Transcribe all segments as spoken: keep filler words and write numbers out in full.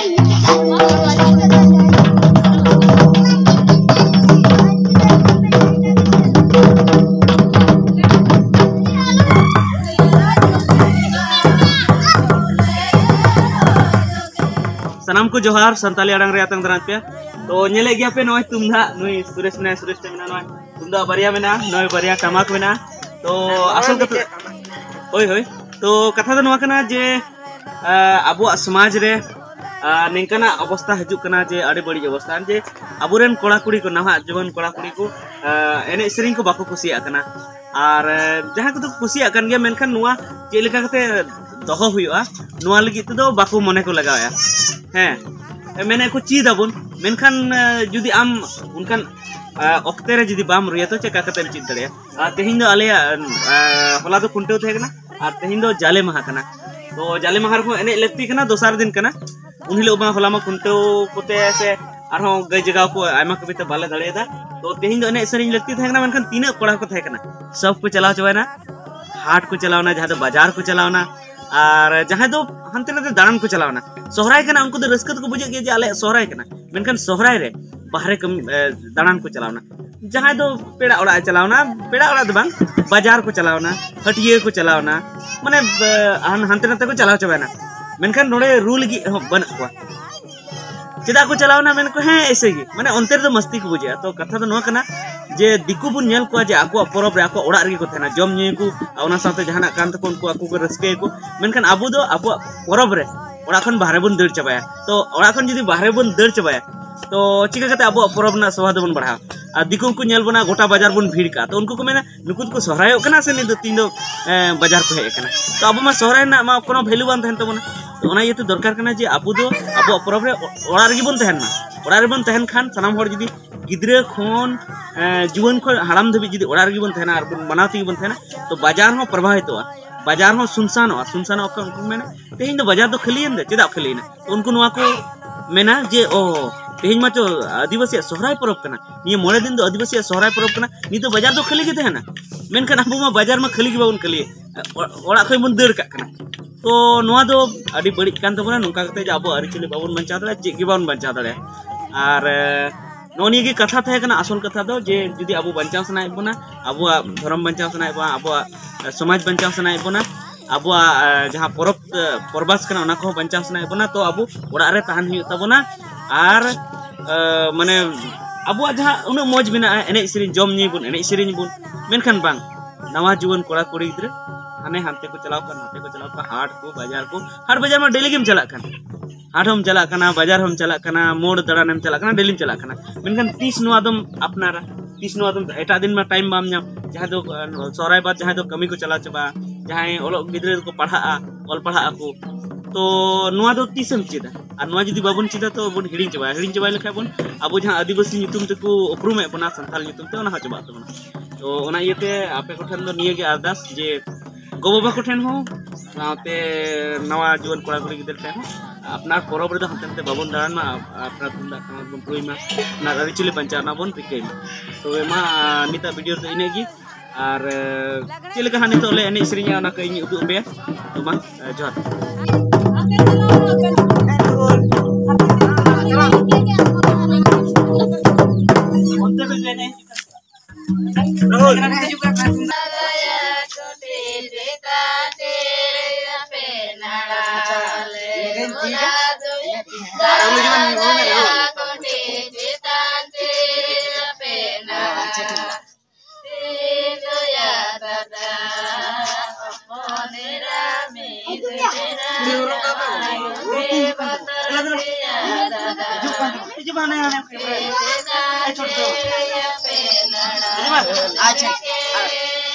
ᱥᱟᱱᱟᱢ ᱠᱚ ᱡᱚᱦᱟᱨ, ᱥᱟᱱᱛᱟᱞᱤ ᱟᱲᱟᱝ ᱨᱮ ᱟᱛᱟᱝ ᱫᱟᱨᱟᱢ ᱯᱮ᱾ ᱛᱚ, ᱧᱮᱞᱮᱫ ᱜᱮᱭᱟ ᱯᱮ, ᱱᱚᱜᱼᱚᱭ ᱛᱩᱢᱫᱟᱜ, ᱱᱩᱭ ᱥᱩᱨᱮᱥ ᱢᱮᱱᱟᱭᱟ, ᱥᱩᱨᱮᱥ ᱴᱷᱮᱱ ᱢᱮᱱᱟᱜᱼᱟ, ᱱᱚᱜᱼᱚᱭ ᱛᱩᱢᱫᱟᱜ ᱵᱟᱨᱭᱟ ᱢᱮᱱᱟᱜᱼᱟ, ᱱᱚᱜᱼᱚᱭ ᱵᱟᱨᱭᱟ ᱴᱟᱢᱟᱠ ᱢᱮᱱᱟᱜᱼᱟ᱾ ᱛᱚ, ᱟᱥᱚᱞ ᱠᱟᱛᱷᱟ, ᱦᱳᱭ, ᱦᱳᱭ᱾ ᱛᱚ, ᱠᱟᱛᱷᱟ ᱫᱚ ᱱᱚᱣᱟ ᱠᱟᱱᱟ ᱡᱮ, ᱟᱸ, ᱟᱵᱚᱣᱟᱜ ᱥᱚᱢᱟᱡᱽ ᱨᱮ, ᱟᱸ, ᱱᱤᱝᱠᱟᱱᱟᱜ ᱚᱵᱚᱥᱛᱟ ᱦᱤᱡᱩᱜ ᱠᱟᱱᱟ ᱡᱮ ᱟᱹᱰᱤ ᱵᱟᱹᱲᱤᱡ ᱚᱵᱚᱥᱛᱟ, ᱡᱮ ᱟᱵᱚᱨᱮᱱ ᱠᱚᱲᱟ ᱠᱩᱲᱤ ᱠᱚ, ᱱᱟᱦᱟᱜ ᱡᱩᱣᱟᱹᱱ ᱠᱚᱲᱟ ᱠᱩᱲᱤ ᱠᱚ, ᱟᱸ, ᱮᱱᱮᱡ ᱥᱮᱨᱮᱧ ᱠᱚ ᱵᱟᱠᱚ ᱠᱩᱥᱤᱭᱟᱜ ᱠᱟᱱᱟ᱾ ᱟᱨ, ᱟᱸ, ᱡᱟᱦᱟᱸᱭ ᱠᱚᱫᱚ ᱠᱚ ᱠᱩᱥᱤᱭᱟᱜ ᱠᱟᱱ ᱜᱮᱭᱟ, ᱢᱮᱱᱠᱷᱟᱱ ᱱᱚᱣᱟ ᱪᱮᱫ ᱞᱮᱠᱟ ᱠᱟᱛᱮ ᱫᱚᱦᱚ ᱦᱩᱭᱩᱜᱼᱟ, ᱱᱚᱣᱟ ᱞᱟᱹᱜᱤᱫ ᱛᱮᱫᱚ ᱵᱟᱠᱚ ᱢᱚᱱᱮ ᱠᱚ ᱞᱟᱜᱟᱣᱮᱫᱼᱟ᱾ ᱦᱮᱸ, ᱢᱮᱱᱮᱫ ᱠᱚ ᱪᱮᱫ ᱟᱵᱚᱱ, ᱢᱮᱱᱠᱷᱟᱱ, ᱟᱸ, ᱡᱩᱫᱤ ᱟᱢ ᱚᱱᱠᱟᱱ, ᱟᱸ, ᱚᱠᱛᱮ ᱨᱮ ᱡᱩᱫᱤ ᱵᱟᱢ ᱨᱩᱭᱟ, ᱛᱚ ᱪᱮᱠᱟ ᱠᱟᱛᱮᱢ ᱪᱮᱫ ᱫᱟᱲᱮᱭᱟᱜᱼᱟ? ᱟᱨ ᱛᱮᱦᱮᱧ ᱫᱚ ᱟᱞᱮᱭᱟᱜ, ᱟᱸ, ᱦᱚᱞᱟ ᱫᱚ ᱠᱷᱩᱱᱴᱟᱹᱣ ᱛᱟᱦᱮᱸ ᱠᱟᱱᱟ, ᱟᱨ ᱛᱮᱦᱮᱧ ᱫᱚ ᱡᱟᱞᱮ ᱢᱟᱦᱟ ᱠᱟᱱᱟ᱾ ᱛᱚ ᱡᱟᱞᱮ ᱢᱟᱦᱟ ᱨᱮᱦᱚᱸ ᱮᱱᱮᱡ ᱞᱟᱹᱠᱛᱤ ᱠᱟᱱᱟ, ᱫᱚᱥᱟᱨ ᱫᱤᱱ ᱠᱟᱱᱟ᱾ ᱩᱱ ᱦᱤᱞᱳᱜ ᱢᱟ, ᱦᱚᱞᱟ ᱢᱟ ᱠᱷᱩᱱᱴᱟᱹᱣ ᱠᱚᱛᱮ ᱥᱮ ᱟᱨᱦᱚᱸ ᱜᱟᱹᱭ ᱡᱟᱜᱟᱣ ᱠᱚ ᱟᱭᱢᱟ ᱠᱟᱹᱢᱤ ᱛᱮ ᱵᱟᱞᱮ ᱫᱟᱲᱮᱭᱟᱫᱟ᱾ ᱛᱚ ᱛᱮᱦᱮᱧ ᱫᱚ ᱮᱱᱮᱡ ᱥᱮᱨᱮᱧ ᱞᱟᱹᱠᱛᱤ ᱛᱟᱦᱮᱸ ᱠᱟᱱᱟ, ᱢᱮᱱᱠᱷᱟᱱ ᱛᱤᱱᱟᱹᱜ ᱠᱚᱲᱟ ᱠᱚ ᱛᱟᱦᱮᱸ ᱠᱟᱱᱟ, ᱥᱚᱵ ᱠᱚ ᱪᱟᱞᱟᱣ ᱪᱟᱵᱟᱭᱮᱱᱟ᱾ ᱦᱟᱴ ᱠᱚ ᱪᱟᱞᱟᱣᱱᱟ, ᱡᱟᱦᱟᱸ ᱫᱚ ᱵᱟᱡᱟᱨ ᱠᱚ ᱪᱟᱞᱟᱣᱱᱟ, ᱟᱨ ᱡᱟᱦᱟᱸᱭ ᱫᱚ ᱦᱟᱱᱛᱮ ᱱᱟᱛᱮ ᱫᱟᱬᱟᱱ ᱠᱚ ᱪᱟᱞᱟᱣᱱᱟ᱾ ᱥᱚᱦᱨᱟᱭ ᱠᱟᱱᱟ, ᱩᱱᱠᱩ ᱫᱚ ᱨᱟᱹᱥᱠᱟᱹ ᱫᱚᱠᱚ ᱵᱩᱡᱷᱟᱹᱜ ᱜᱮᱭᱟ ᱡᱮ ᱟᱞᱮᱭᱟᱜ ᱥᱚᱦᱨᱟᱭ ᱠᱟᱱᱟ, ᱢᱮᱱᱠᱷᱟᱱ ᱥᱚᱦᱨᱟᱭ ᱨᱮ ᱵᱟᱦᱨᱮ ᱠᱟᱹᱢᱤ, ᱮ, ᱫᱟᱬᱟᱱ ᱠᱚ ᱪᱟᱞᱟᱣᱱᱟ᱾ ᱡᱟᱦᱟᱸᱭ ᱫᱚ ᱯᱮᱲᱟ ᱚᱲᱟᱜ ᱮ ᱪᱟᱞᱟᱣᱱᱟ, ᱯᱮᱲᱟ ᱚᱲᱟᱜ ᱫᱚ ᱵᱟᱝ, ᱵᱟᱡᱟᱨ ᱠᱚ ᱪᱟᱞᱟᱣᱱᱟ, ᱦᱟᱹᱴᱭᱟᱹ ᱠᱚ ᱪᱟᱞᱟᱣᱱᱟ, ᱢᱟᱱᱮ, ᱮ, ᱦᱟᱱ-, ᱦᱟᱱᱛᱮ ᱱᱟᱛᱮ ᱠᱚ ᱪᱟᱞᱟᱣ ᱪᱟᱵᱟᱭᱱᱟ, ᱢᱮᱱᱠᱷᱟᱱ ᱱᱚᱰᱮ ᱨᱩ ᱞᱟᱹᱜᱤᱫ ᱦᱚᱸ ᱵᱟᱹᱱᱩᱜ ᱠᱚᱣᱟ᱾ ᱪᱮᱫᱟᱜ ᱠᱚ ᱪᱟᱞᱟᱣᱱᱟ? ᱢᱮᱱ ᱠᱚ, ᱦᱮᱸ, ᱮᱭᱥᱮ ᱜᱮ, ᱢᱟᱱᱮ ᱚᱱᱛᱮ ᱨᱮᱫᱚ ᱢᱟᱹᱥᱛᱤ ᱠᱚ ᱵᱩᱡᱷᱟᱹᱜᱼᱟ᱾ ᱛᱚ ᱠᱟᱛᱷᱟ ᱫᱚ ᱱᱚᱣᱟ ᱠᱟᱱᱟ ᱡᱮ ᱫᱤᱠᱩ ᱵᱚᱱ ᱧᱮᱞ ᱠᱚᱣᱟ ᱡᱮ ᱟᱠᱚᱣᱟᱜ ᱯᱚᱨᱚᱵᱽ ᱨᱮ ᱟᱠᱚᱣᱟᱜ ᱚᱲᱟᱜ ᱨᱮᱜᱮ ᱠᱚ ᱛᱟᱦᱮᱱᱟ, ᱡᱚᱢ ᱧᱩᱭᱟᱠᱚ, ᱟᱨ ᱚᱱᱟ ᱥᱟᱶᱛᱮ ᱡᱟᱦᱟᱱᱟᱜ ᱠᱟᱱ ᱛᱟᱠᱚ ᱩᱱᱠᱩ ᱟᱠᱚ ᱠᱚ ᱨᱟᱹᱥᱠᱟᱹᱭᱟᱠᱚ᱾ ᱢᱮᱱᱠᱷᱟᱱ ᱟᱵᱚ ᱫᱚ ᱟᱵᱚᱣᱟᱜ ᱯᱚᱨᱚᱵᱽ ᱨᱮ ᱚᱲᱟᱜ ᱠᱷᱚᱱ ᱵᱟᱦᱨᱮ ᱵᱚᱱ ᱫᱟᱹᱲ ᱪᱟᱵᱟᱭᱟ᱾ ᱛᱚ ᱚᱲᱟᱜ ᱠᱷᱚᱱ ᱡᱩᱫᱤ ᱵᱟᱦᱨᱮ ᱵᱚᱱ ᱫᱟᱹᱲ ᱪᱟᱵᱟᱭᱟ, ᱛᱚ ᱪᱤᱠᱟ ᱠᱟᱛᱮ ᱟᱵᱚᱣᱟᱜ ᱯᱚᱨᱚᱵᱽ ᱨᱮᱱᱟᱜ ᱥᱚᱵᱷᱟ ᱫᱚᱵᱚᱱ ᱵᱟᱲᱦᱟᱣᱟ? ᱟᱨ ᱫᱤᱠᱩ ᱠᱚ ᱧᱮᱞ ᱵᱚᱱᱟ, ᱜᱚᱴᱟ ᱵᱟᱡᱟᱨ ᱵᱚᱱ ᱵᱷᱤᱲ ᱠᱟᱜᱼᱟ, ᱛᱚ ᱩᱱᱠᱩ ᱠᱚ ᱢᱮᱱᱟ, ᱱᱩᱠᱩ ᱫᱚᱠᱚ ᱥᱚᱦᱨᱟᱭᱚᱜ ᱠᱟᱱᱟ ᱥᱮ ᱱᱤᱛ ᱫᱚ ᱛᱤᱦᱤᱧ ᱫᱚ, ᱮᱸ, ᱵᱟᱡᱟᱨ ᱠᱚ ᱦᱮᱡ ᱟᱠᱟᱱᱟ? ᱛᱚ ᱟᱵᱚ ᱢᱟ ᱥᱚᱦᱨᱟᱭ ᱨᱮᱱᱟᱜ ᱢᱟ ᱠᱳᱱᱳ ᱵᱷᱮᱞᱩ ᱵᱟᱝ ᱛᱟᱦᱮᱱ ᱛᱟᱵᱚᱱᱟ᱾ ᱛᱚ ᱚᱱᱟ ᱤᱭᱟᱹᱛᱮ ᱫᱚᱨᱠᱟᱨ ᱠᱟᱱᱟ ᱡᱮ ᱟᱵᱚ ᱫᱚ ᱟᱵᱚᱣᱟᱜ ᱯᱚᱨᱚᱵᱽ ᱨᱮ ᱚ-, ᱚᱲᱟᱜ ᱨᱮᱜᱮ ᱵᱚᱱ ᱛᱟᱦᱮᱱ ᱢᱟ᱾ ᱚᱲᱟᱜ ᱨᱮᱵᱚᱱ ᱛᱟᱦᱮᱱ ᱠᱷᱟᱱ ᱥᱟᱱᱟᱢ ᱦᱚᱲ ᱡᱩᱫᱤ ᱜᱤᱫᱽᱨᱟᱹ ᱠᱷᱚᱱ, ᱮᱸ, ᱡᱩᱣᱟᱹᱱ ᱠᱷᱚᱱ ᱦᱟᱲᱟᱢ ᱫᱷᱟᱹᱵᱤᱡ ᱡᱩᱫᱤ ᱚᱲᱟᱜ ᱨᱮᱜᱮ ᱵᱚᱱ ᱛᱟᱦᱮᱱᱟ ᱟᱨ ᱵᱚᱱ ᱢᱟᱱᱟᱣ ᱛᱮᱜᱮ ᱵᱚᱱ ᱛᱟᱦᱮᱱᱟ, ᱛᱚ ᱵᱟᱡᱟᱨ ᱦᱚᱸ ᱯᱨᱚᱵᱷᱟᱵᱤᱛᱚᱜᱼᱟ, ᱵᱟᱡᱟᱨ ᱦᱚᱸ ᱥᱩᱱᱥᱟᱱᱚᱜᱼᱟ᱾ ᱥᱩᱱᱥᱟᱱᱚᱜ ᱠᱷᱟᱱ ᱩᱱᱠᱩ ᱠᱚ ᱢᱮᱱᱟ, "ᱛᱮᱦᱮᱧ ᱫᱚ ᱵᱟᱡᱟᱨ ᱫᱚ ᱠᱷᱟᱹᱞᱤᱭᱮᱱ ᱫᱚ, ᱪᱮᱫᱟᱜ ᱠᱷᱟᱹᱞᱤᱭᱮᱱᱟ?" ᱛᱚ ᱩᱱᱠᱩ ᱱᱚᱣᱟ ᱠᱚ ᱢᱮᱱᱟ ᱡᱮ, "ᱚ, ᱛᱮᱦᱮᱧ ᱢᱟᱪᱚ ᱟᱹᱫᱤᱵᱟᱹᱥᱤᱭᱟᱜ ᱥᱚᱦᱨᱟᱭ ᱯᱚᱨᱚᱵᱽ ᱠᱟᱱᱟ, ᱱᱤᱭᱟᱹ ᱢᱚᱬᱮ ᱫᱤᱱ ᱫᱚ ᱟᱹᱫᱤᱵᱟᱹᱥᱤᱭᱟᱜ ᱥᱚᱦᱨᱟᱭ ᱯᱚᱨᱚᱵᱽ ᱠᱟᱱᱟ, ᱱᱤᱛ ᱫᱚ ᱵᱟᱡᱟᱨ ᱫᱚ ᱠᱷᱟᱹᱞᱤ ᱜᱮ ᱛᱟᱦᱮᱱᱟ᱾" ᱢᱮᱱᱠᱷᱟᱱ ᱟᱵᱚ ᱢᱟ ᱵᱟᱡᱟᱨ ᱢᱟ ᱠᱷᱟᱹᱞᱤ ᱜᱮ ᱵᱟᱵᱚᱱ ᱠᱷᱟᱹᱞᱤᱭᱟ, ᱚ-, ᱚᱲᱟᱜ ᱠᱷᱚᱱ ᱵᱚᱱ ᱫᱟᱹᱲ ᱠᱟᱜ ᱠᱟᱱᱟ᱾ ᱛᱚ ᱱᱚᱣᱟ ᱫᱚ ᱟᱹᱰᱤ ᱵᱟᱹᱲᱤᱡ ᱠᱟᱱ ᱛᱟᱵᱚᱱᱟ᱾ ᱱᱚᱝᱠᱟ ᱠᱟᱛᱮ ᱡᱮ ᱟᱵᱚᱣᱟᱜ ᱟᱹᱨᱤᱪᱟᱹᱞᱤ ᱵᱟᱵᱚᱱ ᱵᱟᱧᱪᱟᱣ ᱫᱟᱲᱮᱭᱟᱜᱼᱟ, ᱪᱮᱫ ᱜᱮ ᱵᱟᱵᱚᱱ ᱵᱟᱧᱪᱟᱣ ᱫᱟᱲᱮᱭᱟᱜᱼᱟ᱾ ᱟᱨ ᱮ, ᱱᱚᱜᱼᱚ ᱱᱤᱭᱟᱹ ᱜᱮ ᱠᱟᱛᱷᱟ ᱛᱟᱦᱮᱸ ᱠᱟᱱᱟ, ᱟᱥᱚᱞ ᱠᱟᱛᱷᱟ ᱫᱚ, ᱡᱮ ᱡᱩᱫᱤ ᱟᱵᱚ ᱵᱟᱧᱪᱟᱣ ᱥᱟᱱᱟᱭᱮᱫ ᱵᱚᱱᱟ, ᱟᱵᱚᱣᱟᱜ ᱫᱷᱚᱨᱚᱢ ᱵᱟᱧᱪᱟᱣ ᱥᱟᱱᱟᱭᱮᱫ ᱵᱚᱱᱟ, ᱟᱵᱚᱣᱟᱜ ᱮ, ᱥᱚᱢᱟᱡᱽ ᱵᱟᱧᱪᱟᱣ ᱥᱟᱱᱟᱭᱮᱫ ᱵᱚᱱᱟ, ᱟᱵᱚᱣᱟᱜ ᱮ, ᱡᱟᱦᱟᱸ ᱯᱚᱨᱚᱵᱽ ᱮ, ᱯᱚᱨᱵᱟᱥ ᱠᱟᱱᱟ, ᱚᱱᱟ ᱠᱚᱦᱚᱸ ᱵᱟᱧᱪᱟᱣ ᱥᱟᱱᱟᱭᱮᱫ ᱵᱚᱱᱟ, ᱛᱚ ᱟᱵᱚ ᱚᱲᱟᱜ ᱨᱮ ᱛᱟᱦᱮᱱ ᱦᱩᱭᱩᱜ ᱛᱟᱵᱚᱱᱟ᱾ ᱟᱨ ᱮ, ᱢᱟᱱᱮ ᱟᱵᱚᱣᱟᱜ ᱡᱟᱦᱟᱸ ᱩᱱᱟᱹᱜ ᱢᱚᱡᱽ ᱢᱮᱱᱟᱜᱼᱟ, ᱮᱱᱮᱡ ᱥᱮᱨᱮᱧ, ᱡᱚᱢ ᱧᱩᱭ ᱵᱚᱱ, ᱮᱱᱮᱡ ᱥᱮᱨᱮᱧ ᱵᱚᱱ, ᱢᱮᱱᱠᱷᱟᱱ ᱵᱟᱝ, ᱱᱟᱣᱟ ᱡᱩᱣᱟᱹᱱ ᱠᱚᱲᱟ ᱠᱩᱲᱤ ᱜᱤᱫᱽᱨᱟᱹ ᱦᱟᱱᱮ ᱦᱟᱱᱛᱮ ᱠᱚ ᱪᱟᱞᱟᱣ ᱠᱟᱱ, ᱱᱟᱛᱮ ᱠᱚ ᱪᱟᱞᱟᱣ ᱠᱟᱱ, ᱦᱟᱴ ᱠᱚ, ᱵᱟᱡᱟᱨ ᱠᱚ, ᱦᱟᱴ ᱵᱟᱡᱟᱨ ᱢᱟ ᱰᱮᱞᱤ ᱜᱮᱢ ᱪᱟᱞᱟᱜ ᱠᱟᱱ, ᱦᱟᱴ ᱦᱚᱸᱢ ᱪᱟᱞᱟᱜ ᱠᱟᱱᱟ, ᱵᱟᱡᱟᱨ ᱦᱚᱸᱢ ᱪᱟᱞᱟᱜ ᱠᱟᱱᱟ, ᱢᱳᱲ ᱫᱟᱬᱟᱱᱮᱢ ᱪᱟᱞᱟᱜ ᱠᱟᱱᱟ, ᱰᱮᱞᱤᱢ ᱪᱟᱞᱟᱜ ᱠᱟᱱᱟ᱾ ᱢᱮᱱᱠᱷᱟᱱ ᱛᱤᱥ ᱱᱚᱣᱟ ᱫᱚᱢ ᱟᱯᱱᱟᱨᱟ? ᱛᱤᱥ ᱱᱚᱣᱟ ᱫᱚᱢ, ᱮᱴᱟᱜ ᱫᱤᱱ ᱢᱟ ᱴᱟᱭᱤᱢ ᱵᱟᱢ ᱧᱟᱢ, ᱡᱟᱦᱟᱸᱭ ᱫᱚ ᱮ, ᱥᱚᱦᱨᱟᱭ ᱵᱟᱫ ᱡᱟᱦᱟᱸᱭ ᱫᱚ ᱠᱟᱹᱢᱤ ᱠᱚ ᱪᱟᱞᱟᱣ ᱪᱟᱵᱟᱜᱼᱟ, ᱡᱟᱦᱟᱸᱭ ᱚᱞᱚᱜ ᱜᱤᱫᱽᱨᱟᱹ ᱫᱚᱠᱚ ᱯᱟᱲᱦᱟᱜᱼᱟ, ᱚᱞ ᱯᱟᱲᱦᱟᱜ ᱟᱠᱚ, ᱛᱚ ᱱᱚᱣᱟ ᱫᱚ ᱛᱤᱥᱮᱢ ᱪᱮᱫᱟ? ᱟᱨ ᱱᱚᱣᱟ ᱡᱩᱫᱤ ᱵᱟᱵᱚᱱ ᱪᱮᱫᱟ, ᱛᱚ ᱵᱚᱱ ᱦᱤᱲᱤᱧ ᱪᱟᱵᱟᱭᱟ᱾ ᱦᱤᱲᱤᱧ ᱪᱟᱵᱟᱭ ᱞᱮᱠᱷᱟᱱ ᱵᱚᱱ, ᱟᱵᱚ ᱡᱟᱦᱟᱸ ᱟᱹᱫᱤᱵᱟᱹᱥᱤ ᱧᱩᱛᱩᱢ ᱛᱮᱠᱚ ᱩᱯᱨᱩᱢᱮᱫ ᱵᱚᱱᱟ, ᱥᱟᱱᱛᱟᱲ ᱧᱩᱛᱩᱢ ᱛᱮ, ᱚᱱᱟ ᱦᱚᱸ ᱪᱟᱵᱟᱜ ᱛᱟᱵᱚᱱᱟ᱾ ᱛᱚ ᱚᱱᱟ ᱤᱭᱟᱹᱛᱮ ᱟᱯᱮ ᱠᱚᱴᱷᱮᱱ ᱫᱚ ᱱᱤᱭᱟᱹ ᱜᱮ ᱟᱨᱫᱟᱥ, ᱡᱮ ᱜᱚ-ᱵᱟᱵᱟ ᱠᱚᱴᱷᱮᱱ ᱦᱚᱸ, ᱥᱟᱶᱛᱮ ᱱᱟᱣᱟ ᱡᱩᱣᱟᱹᱱ ᱠᱚᱲᱟ ᱠᱩᱲᱤ ᱜᱤᱫᱽᱨᱟᱹ ᱴᱷᱮᱱ ᱦᱚᱸ, ᱟᱯᱱᱟᱨ ᱯᱚᱨᱚᱵᱽ ᱨᱮᱫᱚ ᱦᱟᱱᱛᱮ ᱱᱟᱛᱮ ᱵᱟᱵᱚᱱ ᱫᱟᱬᱟᱱ ᱢᱟ, ᱟᱯᱱᱟᱨ ᱛᱩᱢᱫᱟᱜ ᱴᱟᱢᱟᱠ ᱵᱚᱱ ᱨᱩᱭ ᱢᱟ, ᱟᱯᱱᱟᱨ ᱟᱹᱨᱤᱪᱟᱹᱞᱤ ᱵᱟᱧᱪᱟᱣ ᱨᱮᱱᱟᱜ ᱵᱚᱱ ᱨᱤᱠᱟᱹᱭ ᱢᱟ᱾ ᱛᱚᱵᱮ ᱢᱟ, ᱱᱤᱛᱟᱜ ᱵᱷᱤᱰᱤᱭᱳ ᱨᱮᱫᱚ ᱤᱱᱟᱹᱜ ᱜᱮ᱾ ᱟᱨ ᱮ, ᱪᱮᱫ ᱞᱮᱠᱟ ᱦᱟᱸᱜ ᱱᱤᱛᱚᱜ ᱞᱮ ᱮᱱᱮᱡ ᱥᱮᱨᱮᱧᱟ, ᱚᱱᱟ ᱠᱚ ᱤᱧ ᱩᱫᱩᱜ ᱟᱯᱮᱭᱟ᱾ ᱛᱚ ᱢᱟ, ᱮ, ᱡᱚᱦᱟᱨ᱾ ᱚᱱᱛᱮ ᱯᱮ ᱮᱱᱮᱡ ᱦᱤᱡᱩᱜ ᱠᱟᱱᱟ᱾ ᱟᱪᱪᱷᱟ, ᱴᱷᱤᱠ ᱜᱮᱭᱟ᱾ ᱟᱪᱪᱷᱟ, ᱴᱷᱤᱠ ᱜᱮᱭᱟ᱾ ᱟᱪᱪᱷᱟ᱾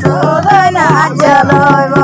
ᱥᱩᱫᱟᱹᱭ ᱱᱟᱦᱟᱜ ᱪᱟᱹᱞᱩᱭ ᱢᱮ᱾